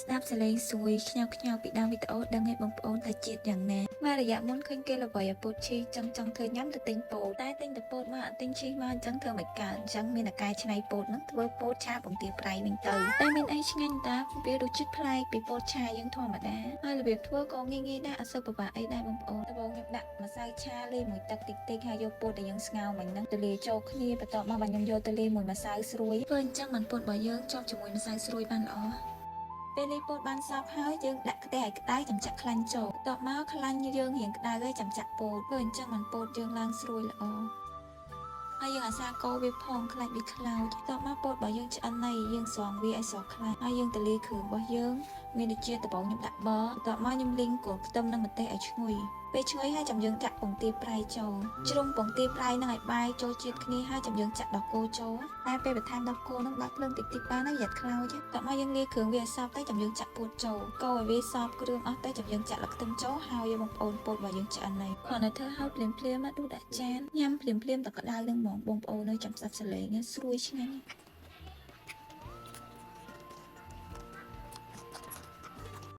ស្ដាប់សលេងស្រួយខ្ញៅខ្ញៅពីដើមវីដេអូដឹងឲ្យបងប្អូនថាជាតិយ៉ាងណាមករយៈមុនឃើញគេល្បីអាពោតឈីចឹងចង់ធ្វើញ៉ាំទៅទិញពោតតែទិញតែពោតមកអត់ទិញឈីមកអញ្ចឹងធ្វើមិនកើតអញ្ចឹងមានតែកែច្នៃពោតហ្នឹងធ្វើពោតឆាពងទាប្រៃវិញទៅតែមានអីឆ្ងាញ់តាវារសជាតិប្លែកពីពោតឆាយើងធម្មតាហើយរបៀបធ្វើក៏ងាយៗដែរអត់សូវពិបាកអីដែរបងប្អូនដំបូងខ្ញុំដាក់ម្សៅឆាលាយមួយទឹកតិចតិចហើយយកពោតដែលយើងស្ងោរមិញហ្នឹងទៅលាយចូលគ្នាបន្ទាប់មកបាទខ្ញុំយកទៅលាយមួយម្សៅស្រួយធ្វើអញ្ចឹងបានពោតរបស់យើងជាប់ជាមួយម្សៅស្រួយបានល្អពេលលាយពោតបានសព្វហើយយើងដាក់ខ្ទះឲ្យក្តៅចាំចាក់ខ្លាញ់ចូលបន្ទាប់មកខ្លាញ់យើងរៀងក្តៅហើយចាំចាក់ពោតធ្វើអញ្ចឹងបានពោតយើងឡើងស្រួយល្អហើយយើងអាសាកូរវាផងខ្លាចវាខ្លោចបន្ទាប់មកពោតរបស់យើងឆ្អិនហើយយើងស្រង់វាឲ្យស្រស់ខ្លាចហើយយើងទៅលាយគ្រឿងរបស់យើងមានដូចជាដំបូងខ្ញុំដាក់ប័របន្ទាប់មកខ្ញុំលីងគល់ខ្ទឹមនិងម្ទេសឲ្យឈ្ងុយពេលឈ្ងុយហើយចាំយើងចាក់ពងទាប្រៃចូលជ្រុំពងទាប្រៃនឹងឲ្យបាយចូលជាតិគ្នាហើយចាំយើងចាក់ដោះគោចូលតែពេលបន្ថែមដោះគោនឹងបើកភ្លើងតិចតិចបានហើយយ៉ាត់ខ្លោចបន្ទាប់មកយើងលាយគ្រឿងវាឲ្យសព្វទៅចាំយើងចាក់ពោតចូលកូរឲ្យវាសព្វគ្រឿងអស់ទៅចាំយើងចាក់លខ្ទឹមចូលហើយបងប្អូនពោតរបស់យើងឆ្អិនហើយគ្រាន់តែធ្វើឲ្យភ្លាមភ្លាមមកដួសដាក់ចានញ៉ាំភ្លាមភ្លាមតែក្តៅនឹងហ្មងបងប្អូននៅចាំស្ដាប់សលេងស្រួយឆ្ងាញ់។